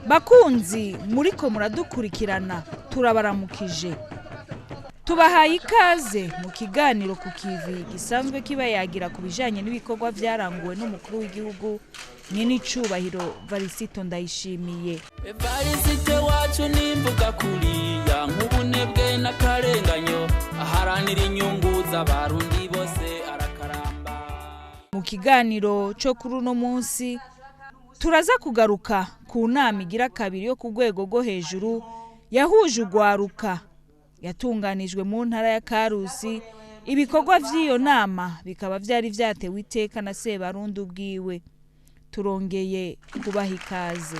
Bakunzi muriko muradukurikirana, turabaramukije, tubahaye ikaze mu kiganiro ku kivi gisanzwe kiba yagira ku bijanye n'ibikorwa vyaranguwe n'umukuru w'igihugu nyenicubahiro Varisito Ndayishimiye. Evariste wacu nimvuga kuriya nk'ubunebwe n'akarenganyo, aharanira inyungu z'Abarundi bose, arakaramba. Mu kiganiro cyo kuri uno munsi turaza kugaruka ku nama igira kabiri yo ku rwego rwo hejuru yahuje urwaruka, yatunganijwe mu ntara ya Karusi. Ibikorwa vy'iyo nama bikaba vyari vyatewe iteka na Sebarundi ubwiwe. Turongeye kubaha ikaze.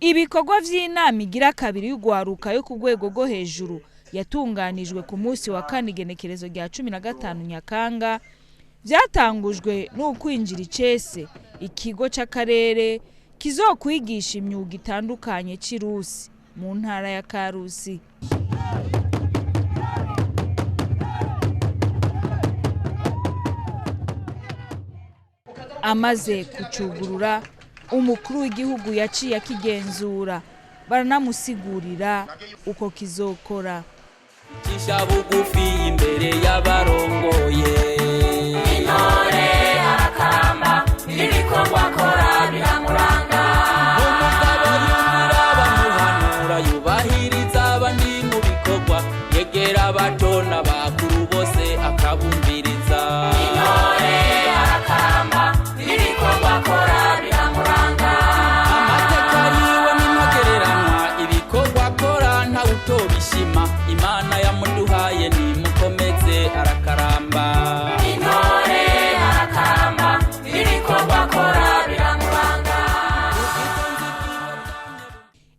Ibikorwa vy'inama igira kabiri y'urwaruka yo ku rwego rwo hejuru yatunganijwe ku munsi wa kane, igenekerezo rya 15 Nyakanga, byatangujwe n'ukwinjira icese ikigo c'akarere kizokwigisha imyuga itandukanye c'irusi mu ntara ya Karusi. Amaze kucugurura, umukuru w'igihugu yaciye akigenzura, baranamusigurira uko kizokora. Cisha bugufi imbere y'abarongoye. Intore arakaramba, ibikorwa akora biramuranga. Umugabo yumvira bamuhanura, yubahiriza abandi mu bikorwa, yegera abato n'abakuru bose akabumviriza. Intore arakaramba, ibikorwa akora biramuranga. Amateka yiwe n'intagereranwa, ibikorwa akora ntawutobishima. Imana yamuduhaye nimukomeze, arakaramba. Intore arakaramba, ibikorwa akora biramuranga.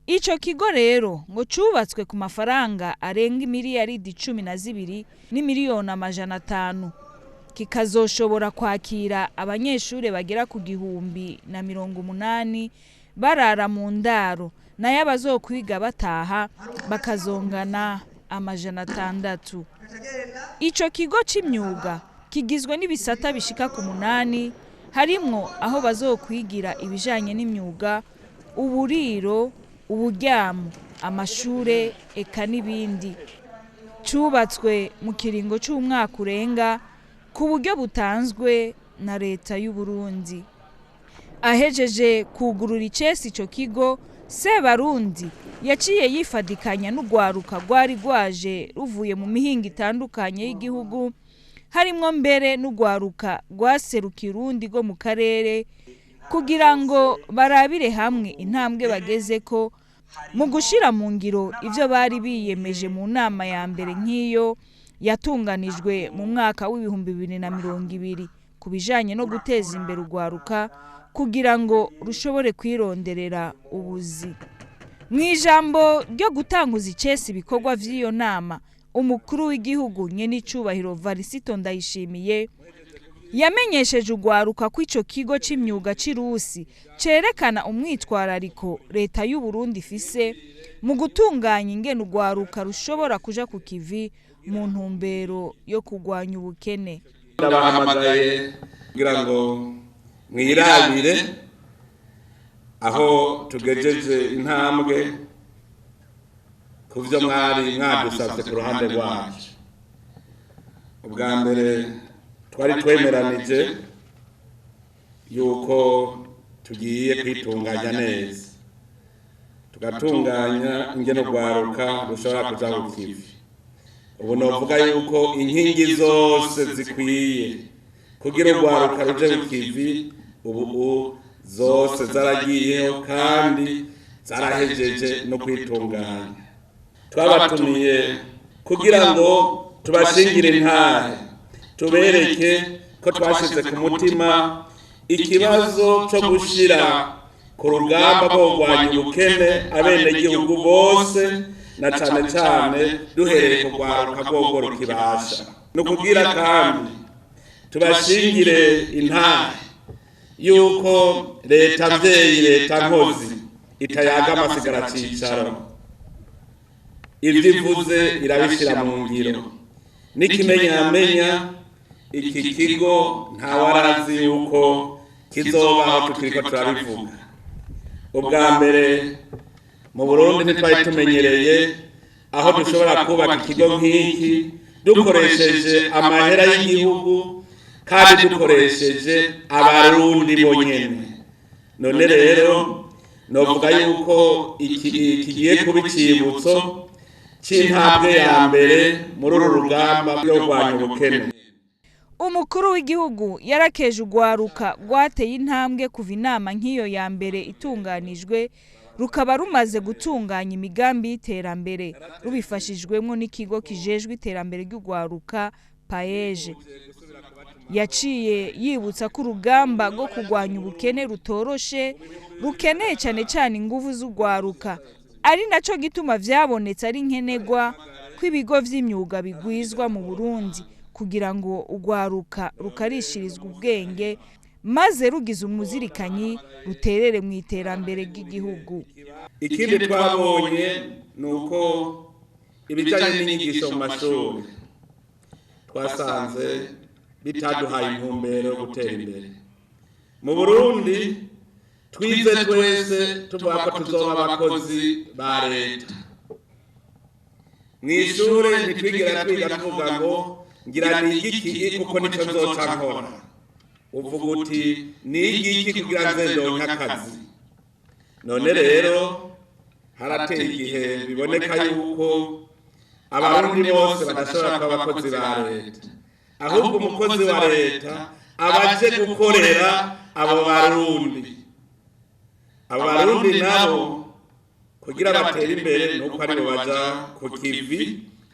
Ico kigo rero ngo cubatswe ku mafaranga arenga imiliyaridi 12 n'imiliyoni 500, kikazoshobora kwakira abanyeshuri bagera ku 1080 barara mu ndaro, nayo abazokwiga bataha bakazongana 600. Ico kigo c'imyuga kigizwe n'ibisata bishika ku munani, harimwo aho bazokwigira ibijanye n'imyuga, uburiro, uburyamo, amashure, eka n'ibindi. Cubatswe mu kiringo c'umwaka urenga ku buryo butanzwe na leta y'u Burundi. Ahejeje kugurura icesi ico kigo, Sebarundi yaciye yifadikanya n'urwaruka rwari rwaje ruvuye mu mihingo itandukanye y'igihugu, harimwo mbere n'urwaruka rwaserukiye urundi rwo mu karere, kugira ngo barabire hamwe intambwe bageze ko mu gushira mu ngiro ivyo bari biyemeje mu nama ya mbere nk'iyo yatunganijwe mu mwaka w'2020 ku bijanye no guteza imbere urwaruka kugira ngo rushobore kwironderera ubuzi. Mu ijambo ryo gutanguza icesi ibikorwa vy'iyo nama, umukuru w'igihugu nyenicubahiro Varisito Ndayishimiye yamenyesheje urwaruka ko ico kigo c'imyuga c'irusi cerekana umwitwarariko leta y'u Burundi ifise mu gutunganya ingene urwaruka rushobora kuja ku kivi mu ntumbero yo kurwanya ubukene. Ndabahamagaye kugira ngo mwirabire aho tugejeje intambwe ku byo mwari mwadusabye ku ruhande rwacu. Ubwa mbere twari twemeranije yuko tugiye kwitunganya neza, tugatunganya ingene urwaruka rushobora kuja ku kivi. Ubu novuga yuko inkingi zose zikwiye kugira urwaruka ruje ku kivi ubu zose zaragiyeho kandi zarahejeje no kwitunganya. Twabatumiye kugira ngo tubashingire intahe, tubereke ko twashize ku mutima ikibazo cyo gushira ku rugamba rwo kurwanya ubukene abenegihugu bose, na cane cane duhereye ku rwaruka rwogo rukibasha. Ni ukubwira kandi tubashingire intahe yuko leta mvyeyi, leta nkozi itayaga amasigara cicaro, ivyo ivuze irabishira mu ngiro. N'ikimenyamenya, Iki kigo ntawarazi yuko kizobaho tukiriko turabivuga. Ubwa mbere mu Burundi ntitwari tumenyereye aho dushobora kubaka ikigo nk'iki dukoresheje amahera y'igihugu kandi dukoresheje abarundi bonyene. None rero novuga yuko iki kigiye kuba icibutso c'intambwe ya mbere muri uru rugamba rwo kurwanya ubukene. Umukuru w'igihugu yarakeje urwaruka rwateye intambwe kuva inama nk'iyo ya mbere itunganijwe, rukaba rumaze gutunganya imigambi y'iterambere rubifashijwemo n'ikigo kijejwe iterambere ry'urwaruka PAEEJ. Yaciye yibutsa ko urugamba rwo kurwanya ubukene rutoroshe, rukeneye cyane cyane ingufu z'urwaruka, ari naco gituma vyabonetse ari nkenerwa ko ibigo vy'imyuga bigwizwa mu Burundi kugira ngo urwaruka rukarishirizwe ubwenge maze rugize umuzirikanyi ruterere mu iterambere ry'igihugu. Ikindi twabonye ni uko ibijyanye n'inyigisho mu mashuri twasanze bitaduhaye intumbero yo gutera imbere. Mu Burundi twize twese tuvuga ko tuzoba abakozi ba leta. Mu ishure ntitwigera twiga tuvuga ngo ngira nige iki kuko nico nzoca nkora. Uvuga uti nige iki kugira nze ndonke akazi. None rero harateye igihe biboneka yuko abarundi bose badashobora kuba abakozi ba leta, ahubwo umukozi wa leta aba aje gukorera abo barundi. Abo barundi nabo kugira batere imbere nuko aribo baja ku kivi,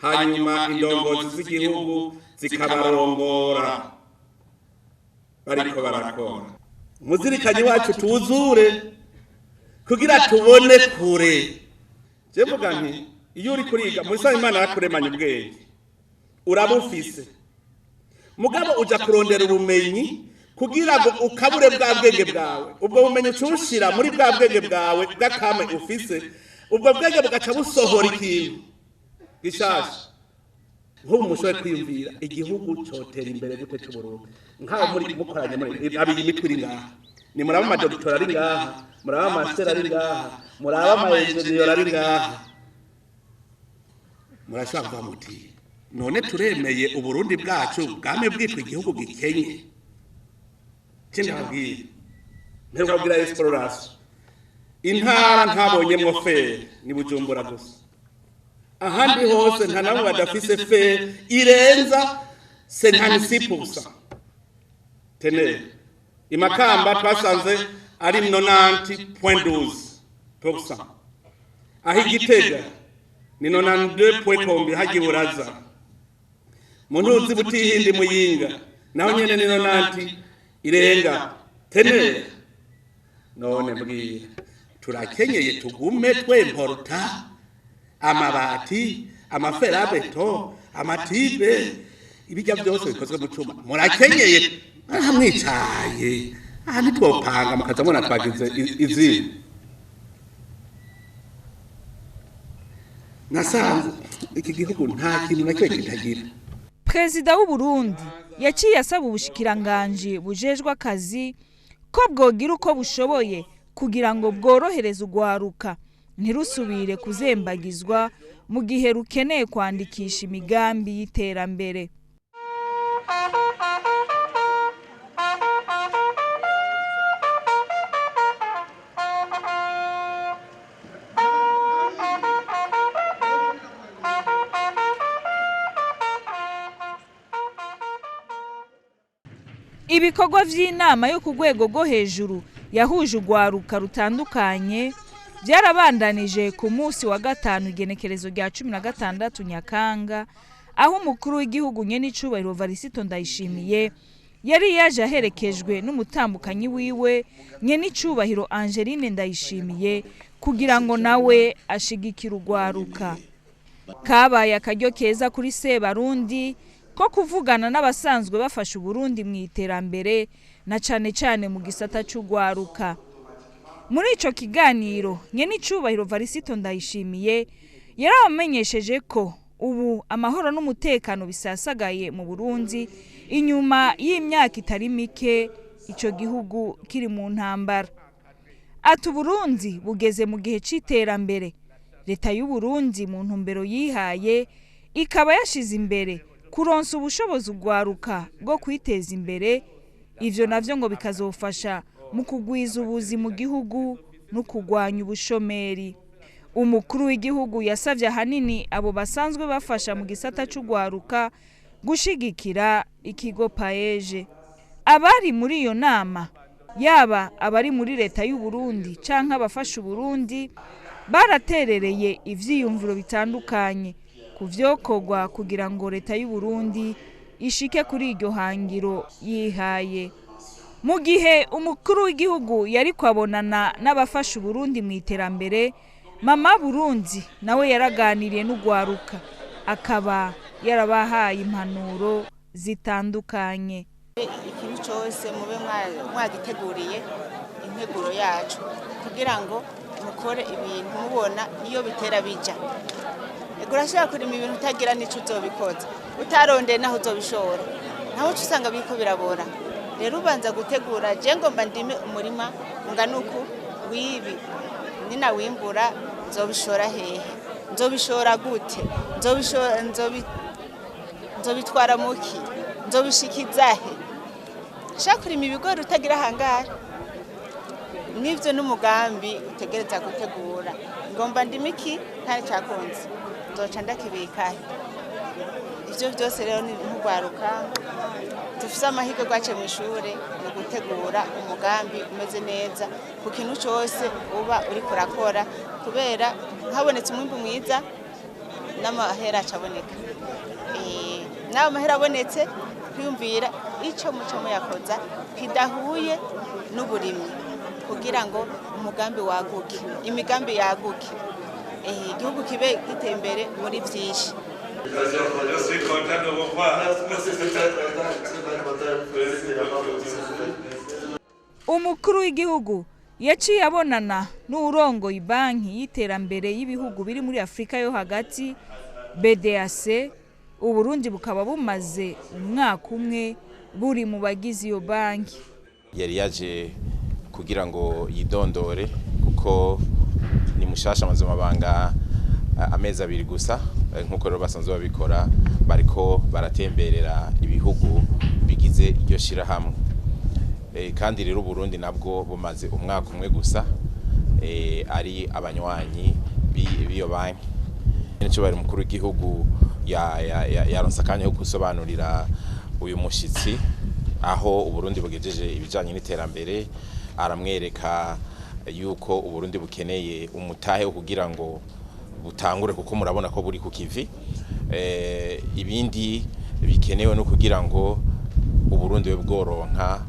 hanyuma indongozi z'igihugu zikabarongora bariko barakora. Umuzirikanyi wacu tuwuzure kugira tubone kure. Je mvuga nti iyo uri kuriga muri saha Imana yakuremanye ubwenge urabufise, mugabo uja kurondera ubumenyi kugira ngo ukabure bwa bwenge bwawe. Ubwo bumenyi ucushira muri bwa bwenge bwawe bw'akame ufise, ubwo bwenge bugaca busohora ikintu gishasha. Nk'ubu mushoboye kwiyumvira igihugu cotera imbere gute c'Uburundi nk'aho muri mukoranye muri abiri imitwe iri ngaha, ni muraba amadogitora ari ngaha, muraba amasiteri ari ngaha, muraba amaenjeniyeri ari ngaha, murashobora kuvuga muti none turemeye Uburundi bwacu bwame bwitwa igihugu gikenye. Je ndababwira, mperuka kubwira Exploration intara ntabonyemwo feri ni Bujumbura gusa, ahandi hose nta nabo badafise feri irenza 56%. Tenere imakamba twasanze ari 90.12%, aho Igitega ni 92 kombi hajya Iburaza, mu ntuzi Butihindi Muyinga naho nyene ni 90 irenga. Tenere none mbwira, turakenyeye tugume twemporuta amabati, amaferabeto, amatibe, ibijya byose bikozwe mu cuma. Murakenyeye mwicaye aha ntitwopanga mukaza mubona twagize izindi. Nasanze iki gihugu nta kintu na kimwe kitagira. Perezida w'u Burundi yaciye asaba ubushikiranganji bujejwe akazi ko bwogira uko bushoboye kugira ngo bworohereze urwaruka ntirusubire kuzembagizwa mu gihe rukeneye kwandikisha imigambi y'iterambere. Ibikorwa vy'inama yo ku rwego rwo hejuru yahuje urwaruka rutandukanye byarabandanije ku munsi wa gatanu igenekerezo rya 16 Nyakanga, aho umukuru w'igihugu nyenicubahiro Varisito Ndayishimiye yari yaje aherekejwe n'umutambukanyi wiwe nyenicubahiro Angeline Ndayishimiye kugira ngo nawe ashigikire urwaruka. Kabaye akaryo keza kuri Sebarundi ko kuvugana n'abasanzwe bafasha Uburundi mu iterambere na cane cane mu gisata c'urwaruka. Muri ico kiganiro nyenicubahiro Varisito Ndayishimiye yarabamenyesheje ko Ubu amahoro n'umutekano bisasagaye mu Burundi inyuma y'imyaka itari mike ico gihugu kiri mu ntambara. Ati Uburundi bugeze mu gihe c'iterambere. Leta y'u Burundi mu ntumbero yihaye ikaba yashize imbere kuronsa ubushobozi ugwaruka bwo kwiteza imbere, ivyo navyo ngo bikazofasha mu kugwiza ubuzi mu gihugu no kugwanya ubushomeri. Umukuru w'igihugu yasavye ahanini abo basanzwe bafasha mu gisata c'ugwaruka gushigikira ikigo PAEEJ. Abari muri iyo nama, yaba abari muri leta y'u Burundi canke abafasha Uburundi, baraterereye ivyiyumviro bitandukanye ku vyokorwa kugira ngo leta y'u Burundi ishike kuri iryo hangiro yihaye. Mu gihe umukuru w'igihugu yariko abonana n'abafasha Uburundi mu iterambere, Mama Burundi nawe yaraganiriye n'ugwaruka, akaba yarabahaye impanuro zitandukanye. Ikintu cyose mube mwagiteguriye integuro yacu kugira ngo mukore ibintu mubona iyo bitera bija. Ego, urashobora kurima ibintu utagira n'ico uzobikoza, utarondeye naho uzobishora, naho uca usanga biriko birabora. Rero ubanza gutegura: je ngomba ndime umurima ungana uku w'ibi, ninawimbura nzobishora hehe, nzobishora gute, nzobishora nzobitwara muki, nzobishikiza he? Shaka kurima ibigori utagira hangara, n'ivyo n'umugambi utegereza gutegura. Ngomba ndime iki kandi cakunze, nzoca ndakibika he? Ivyo vyose rero ni nk'urwaruka dufise amahirwe rwaciye mw'ishure, ni ugutegura umugambi umeze neza ku kintu cose uba uriko urakora, kubera habonetse umwimbu mwiza n'amahera acaboneka. N'ayo mahera abonetse, kwiyumvira ico muco muyakoza kidahuye n'uburimyi kugira ngo umugambi waguke, imigambi yaguke, igihugu kibe giteye imbere muri vyinshi. Je suis content de vous voir. Umukuru w'igihugu yaciye abonana n'uwurongoye banki y'iterambere y'ibihugu biri muri Afurika yo hagati, BDAC. Uburundi bukaba bumaze umwaka umwe buri mu bagize iyo banki. Yari yaje kugira ngo yidondore kuko ni mushasha, amaze amabanga amezi 2 gusa. Nk'uko rero basanzwe babikora, bariko baratemberera ibihugu bigize iryo shirahamwe. Kandi rero Uburundi nabwo bumaze umwaka umwe gusa ari abanywanyi b'iyo banki. Nico bari mukuru w'igihugu yaronse akanya ko gusobanurira uyu mushitsi aho Uburundi bugejeje ibijanye n'iterambere, aramwereka yuko Uburundi bukeneye umutahe wo kugira ngo butangure, kuko murabona ko buri ku kivi. Ibindi bikenewe no kugira ngo Uburundi bube bworonka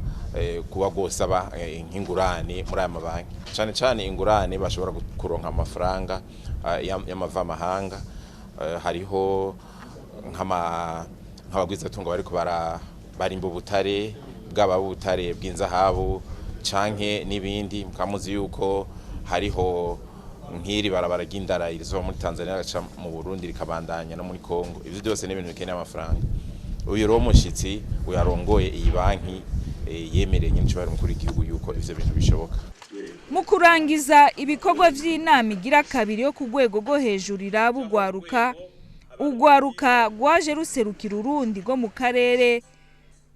kuba bwosaba nk'ingurane muri aya mabanki, cane cane ingurane bashobora kuronka amafaranga y'amavamahanga. Hariho nk'abagwizatunga bariko barimba ubutare, bwaba ubutare bw'inzahabu canke n'ibindi. Mukamuzi yuko hariho nk'iri barabara ry'indara rizova muri Tanzania rigaca mu Burundi rikabandanya no muri Congo. Ivyo byose ni ibintu bikeneye amafaranga. Uyu rero mushitsi uyarongoye iyi banki yemereye nyine bari mukuru w'igihugu yuko ivyo bintu bishoboka. Mu kurangiza ibikorwa vy'inama igira kabiri yo ku rwego rwo hejuru iraba ugwaruka, ugwaruka rwaje ruserukira urundi rwo mu karere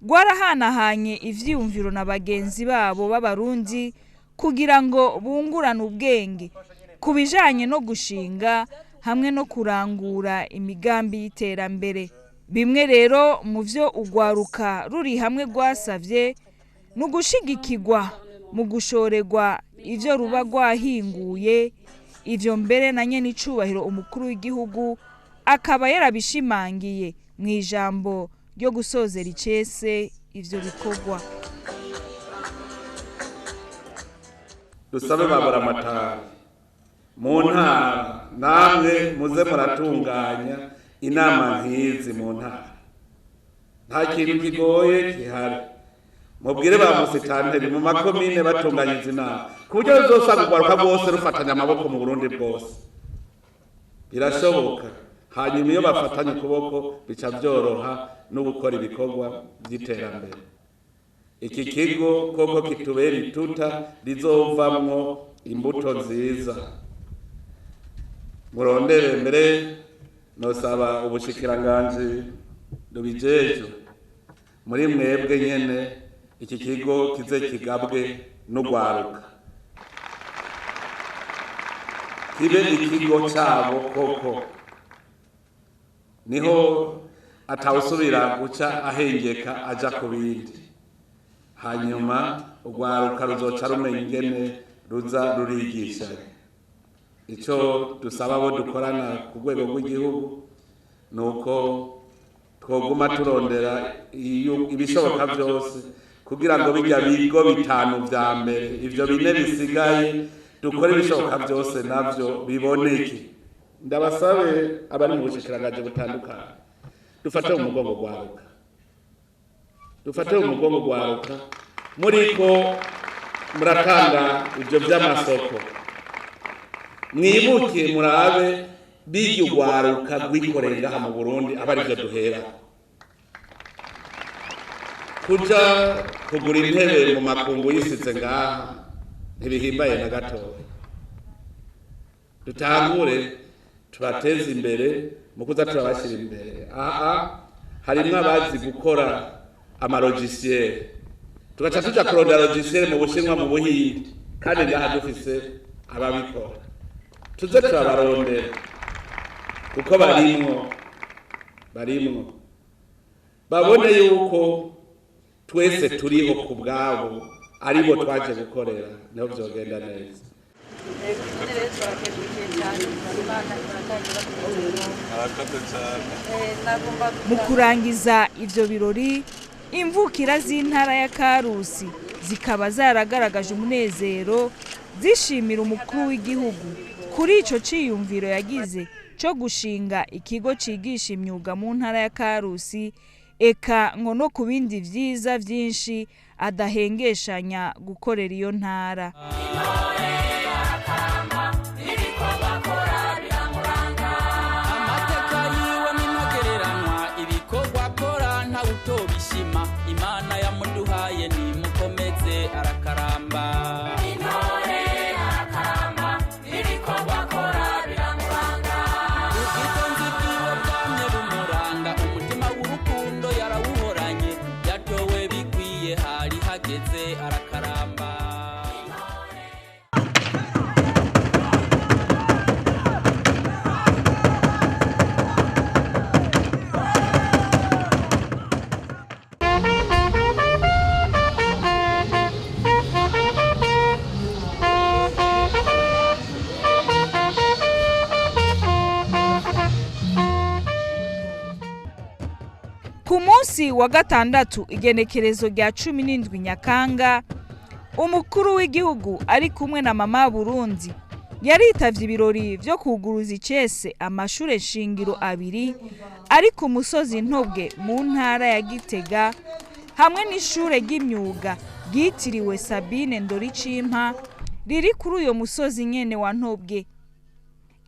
rwarahanahanye ivyiyumviro na bagenzi babo b'Abarundi kugira ngo bungurane ubwenge ku bijanye no gushinga hamwe no kurangura imigambi y'iterambere. Bimwe rero mu vyo ugwaruka ruri hamwe rwasavye ni ugushigikirwa mu gushorerwa ivyo ruba rwahinguye. Ivyo mbere na nyene icubahiro umukuru w'igihugu akaba yarabishimangiye mu ijambo ryo gusozera icese ivyo bikorwa. Dusabe babura amatara mu ntara, namwe muze muratunganya inama nk'izi mu ntara. Nta kintu kigoye gihari. Mubwire ba musitanteri mu makomine batunganya izi nama, ku buryo bizosanga urwaruka rwose rufatanya amaboko mu Burundi bwose. Birashoboka. Hanyuma iyo bafatanye ukuboko bica byoroha no gukora ibikorwa by'iterambere. Iki kigo koko kitubera ituta rizovamwo imbuto nziza. Murondere mbere nosaba ubushikiranganji bubijejwe muri mwebwe nyene iki kigo kize kigabwe n'ugwaruka, kibe ikigo cabo koko, niho atawusubira guca ahengeka aja ku bindi. Hanyuma urwaruka ruzoca rumenya ingene ruza rurigisha. Ico dusaba abo dukorana ku rwego rw'igihugu ni uko twoguma turondera ibishoboka byose kugira ngo bijya bigo 5 vya mbere, ivyo 4 bisigaye, dukore ibishoboka byose navyo biboneke. Ndabasabe abari mu bushikiranganji butandukanye, dufate mu mugongo rwaruka, dufate mu mugongo rwaruka. Muriko muratanga ivyo vy'amasoko, mwibuke murabe bijya urwaruka rwikorera ngaha mu Burundi, aba arivyo duhera. Kuja kugura intebe mu makungu yisize ngaha ntibihimbaye na gatoya. Dutangure tubateze imbere mu kuza turabashyira imbere. Aha harimwo abazi gukora amalogiciel, tugaca tuja kurondera logiciel mu Bushinwa, mu Buhindi, kandi ngaha dufise ababikora. Tuze turabarondera kuko barimwo babone yuko twese turiho ku bwabo, aribo twaje gukorera, niho vyogenda neza. Mu kurangiza ivyo birori, imvukira z'intara ya Karusi zikaba zaragaragaje umunezero, zishimira umukuru w'igihugu kuri ico ciyumviro yagize co gushinga ikigo cigisha imyuga mu ntara ya Karusi, eka ngo no ku bindi vyiza vyinshi adahengeshanya gukorera iyo ntara. Amateka yiwe n'intagereranwa, ibikorwa akora ntawutobishima. Imana yamuduhaye nimukomeze arakaramba. Intore arakaramba, ibikorwa akora biramuranga. Ubwitonzi bwiwe bwamye bumuranga, umutima w'urukundo yarawuhoranye, yatowe bikwiye hari hageze arakaramba. Ku munsi wa gatandatu igenekerezo rya 17 Nyakanga, umukuru w'igihugu ari kumwe na mama Burundi yaritavye ibirori vyo kuguruza icese amashure shingiro 2 ari ku musozi Ntobwe mu ntara ya Gitega, hamwe n'ishure ry'imyuga ryitiriwe Sabine Ndoricimpa riri kuri uyo musozi nyene wa Ntobwe.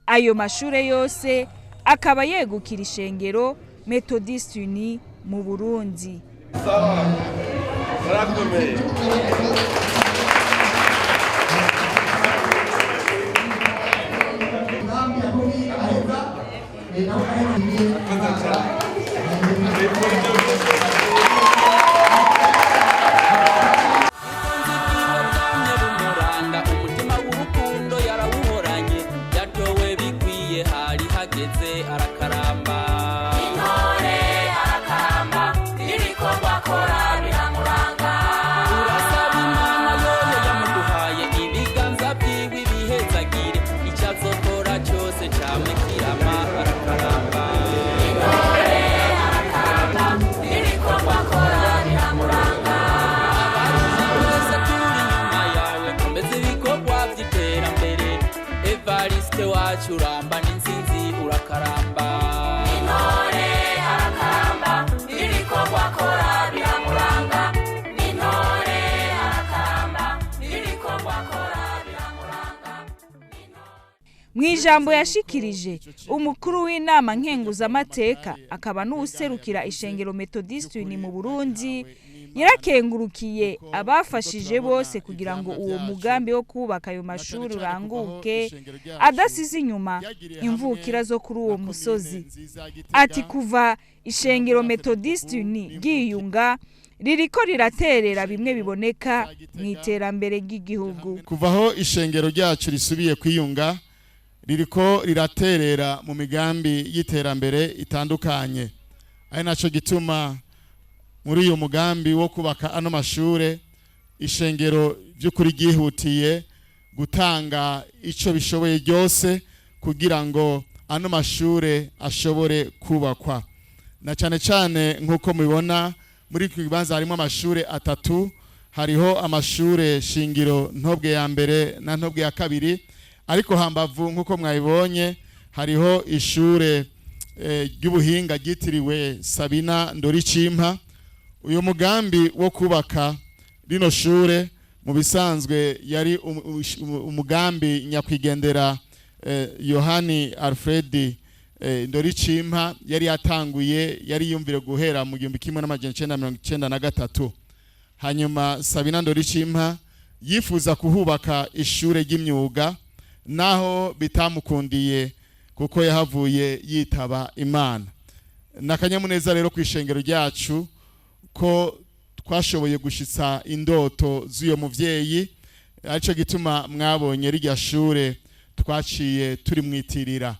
Ayo mashure yose akaba yegukira ishengero Methodiste Unie mu Burundi. Murakomeye. Ubwitonzi bwiwe bwamye bumuranga, umutima w'urukundo yarawuhoranye, yatowe bikwiye hari hageze arakaramba. Intore arakaramba, ibikorwa akora biramuranga. Turasaba Imana yoyo yamuduhaye, ibiganza vyiwe ibihezagire, ico azokora cose camwe kirama arakaramba. Intore Mu ijambo yashikirije, umukuru w'inama nkenguzamateka akaba n'uwuserukira ishengero Methodiste ni mu Burundi yarakengurukiye abafashije bose kugira ngo uwo mugambi wo kubaka ayo mashuri uranguke, adasize inyuma imvukira zo kuri uwo musozi. Ati kuva ishengero Methodiste ni ryiyunga, ririko riraterera bimwe biboneka mu iterambere ry'igihugu. Kuva aho ishengero ryacu risubiye kwiyunga, ririko riraterera mu migambi y'iterambere itandukanye, ari naco gituma muri uyu mugambi wo kubaka ano mashure ishengero by'ukuri ryihutiye gutanga ico bishoboye ryose kugira ngo ano mashure ashobore kubakwa, na cyane cyane nk'uko mubibona muri iki kibanza harimo amashure atatu. Hariho amashure shingiro Ntobwe ya mbere na Ntobwe ya kabiri, ariko hambavu nk'uko mwabibonye hariho ishure ry'ubuhinga ryitiriwe Sabina Ndoricimpa. Uyu mugambi wo kubaka rino shure mu bisanzwe yari umugambi nyakwigendera Yohani Alfred Ndoricimpa yari yatanguye, yari yumvire guhera mu 1993. Hanyuma Sabina Ndoricimpa yifuza kuhubaka ishure ry'imyuga, naho bitamukundiye kuko yahavuye yitaba Imana. N'akanyamuneza rero ku ishengero ryacu ko twashoboye gushitsa indoto z'uyo muvyeyi, arico gituma mwabonye rirya shure twaciye turimwitirira.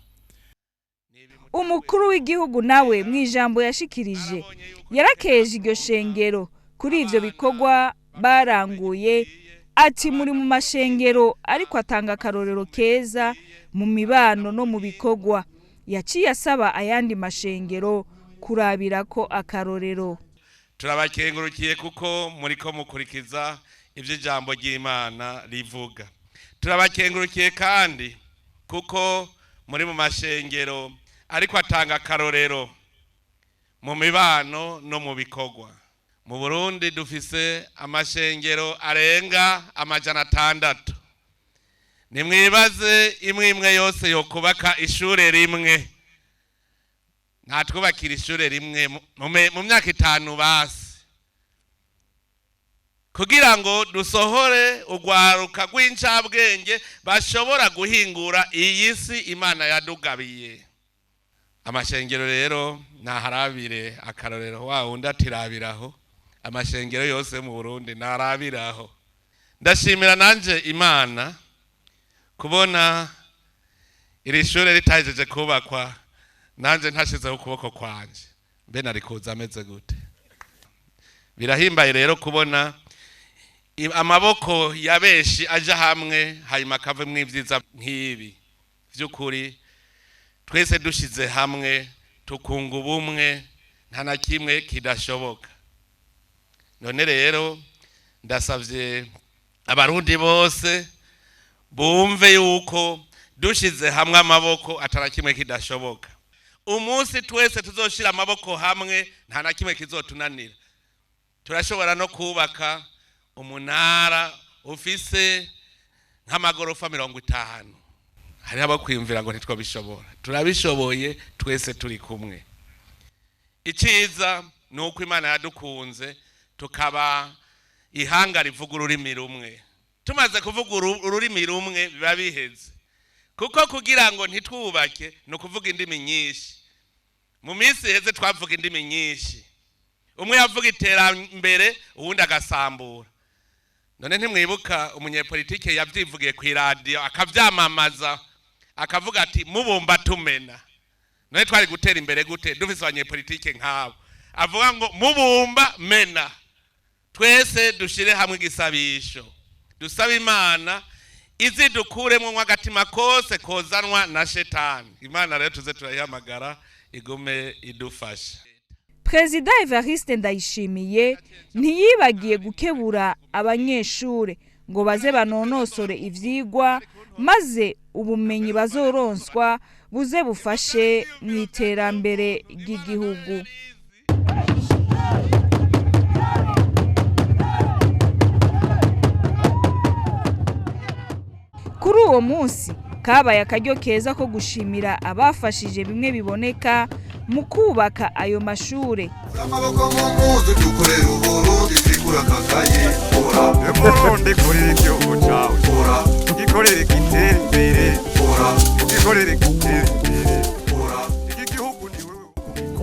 Umukuru w'igihugu nawe mu ijambo yashikirije yarakeje iryo shengero kuri ivyo bikorwa baranguye. Ati muri mu mashengero ariko atanga akarorero keza mu mibano no mu bikorwa. Yaciye asaba ayandi mashengero kurabira ko akarorero. Turabakengurukiye kuko muriko mukurikiza ivyo ijambo ry'Imana rivuga. Turabakengurukiye kandi kuko muri mu mashengero ariko atanga akarorero mu mibano no mu bikorwa. Mu Burundi dufise amashengero arenga 600. Nimwibaze imwe imwe yose yokubaka ishure rimwe, ntatwubakira ishure rimwe mu myaka 5 basi, kugira ngo dusohore urwaruka rw'incabwenge bashobora guhingura iyi si Imana yadugabiye. Amashengero rero naharabire akarorero, wa wundi atirabiraho. Amashengero yose mu Burundi narabiraho. Ndashimira nanje Imana kubona iri shure ritahejeje kubakwa nanje ntashizeho ukuboko kwanje, mbe nari kuza ameze gute? Birahimbaye rero kubona amaboko ya benshi aja hamwe hanyuma akavamwo ibyiza nk'ibi. Vy'ukuri twese dushize hamwe tukunga ubumwe, nta na kimwe kidashoboka. None rero ndasavye abarundi bose bumve yuko dushize hamwe amaboko atana kimwe kidashoboka. Umunsi twese tuzoshira amaboko hamwe nta na kimwe kizotunanira. Turashobora no kubaka umunara ufise nk'amagorofa 50. Hari abakwiyumvira ngo ntitwabishobora, turabishoboye twese turi kumwe. Iciza ni uko Imana yadukunze tukaba ihanga rivuga ururimi rumwe. Tumaze kuvuga ururimi rumwe biba biheze, kuko kugira ngo ntitwubake ni ukuvuga indimi nyinshi. Mu minsi iheze twavuga indimi nyinshi, umwe yavuga iterambere uwundi agasambura. None ntimwibuka umunyepolitike yavyivugiye ku iradiyo akavyamamaza akavuga ati mubumba tumena? None twari gutera imbere gute dufise abanyepolitike nk'abo avuga ngo mubumba mena? Twese dushire hamwe igisabisho, dusabe Imana izidukuremwo nk'agatima kose kozanwa na shetani. Imana rero tuze turayihamagara igume idufasha. Perezida Evariste Ndayishimiye ntiyibagiye gukebura abanyeshure ngo baze banonosore ivyigwa, maze ubumenyi bazoronswa buze bufashe mu iterambere ry'igihugu. Kuri uwo munsi Kabaye akaryo keza ko gushimira abafashije bimwe biboneka mu kubaka ayo mashure. Amaboko mu mpuzu dukorera Uburundi twikura akakaye ora Burundi korera igihugu cawe ora gikorere gitere imbere ora gikorere gitere imbere ora iki gihugu ni wewe.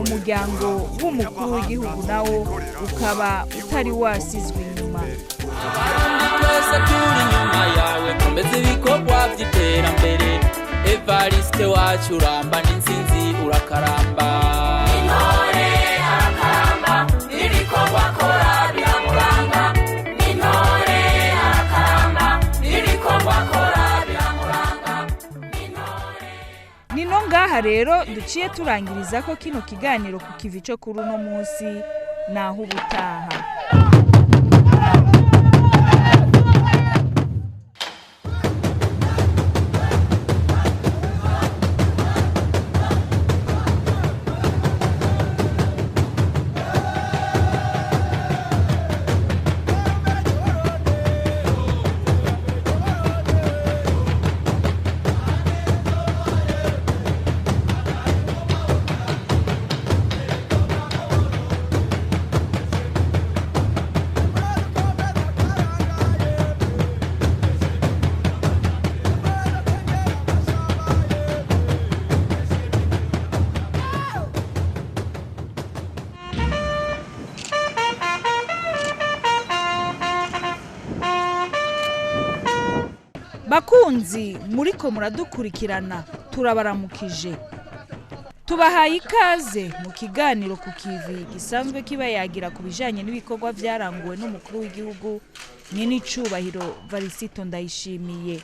Umuryango w'umukuru w'igihugu nawo ukaba utari wasizwe inyuma. Abarundi twese turi inyuma yawe, komeza ibikorwa by'iterambere. Evariste wacu, uramba n'insinzi, urakaramba. Intore arakaramba, ibikorwa akora biramuranga. Intore arakaramba, ibikorwa akora biramuranga. Intore. Nino ngaha rero duciye turangiriza ko kino kiganiro ku kivi cyo kuri uno munsi, naho ubutaha. Bakunzi muriko muradukurikirana, turabaramukije, tubahaye ikaze mu kiganiro ku kivi gisanzwe kiba yagira ku bijanye n'ibikorwa vyaranguwe n'umukuru w'igihugu nyene icubahiro Varisito Ndayishimiye.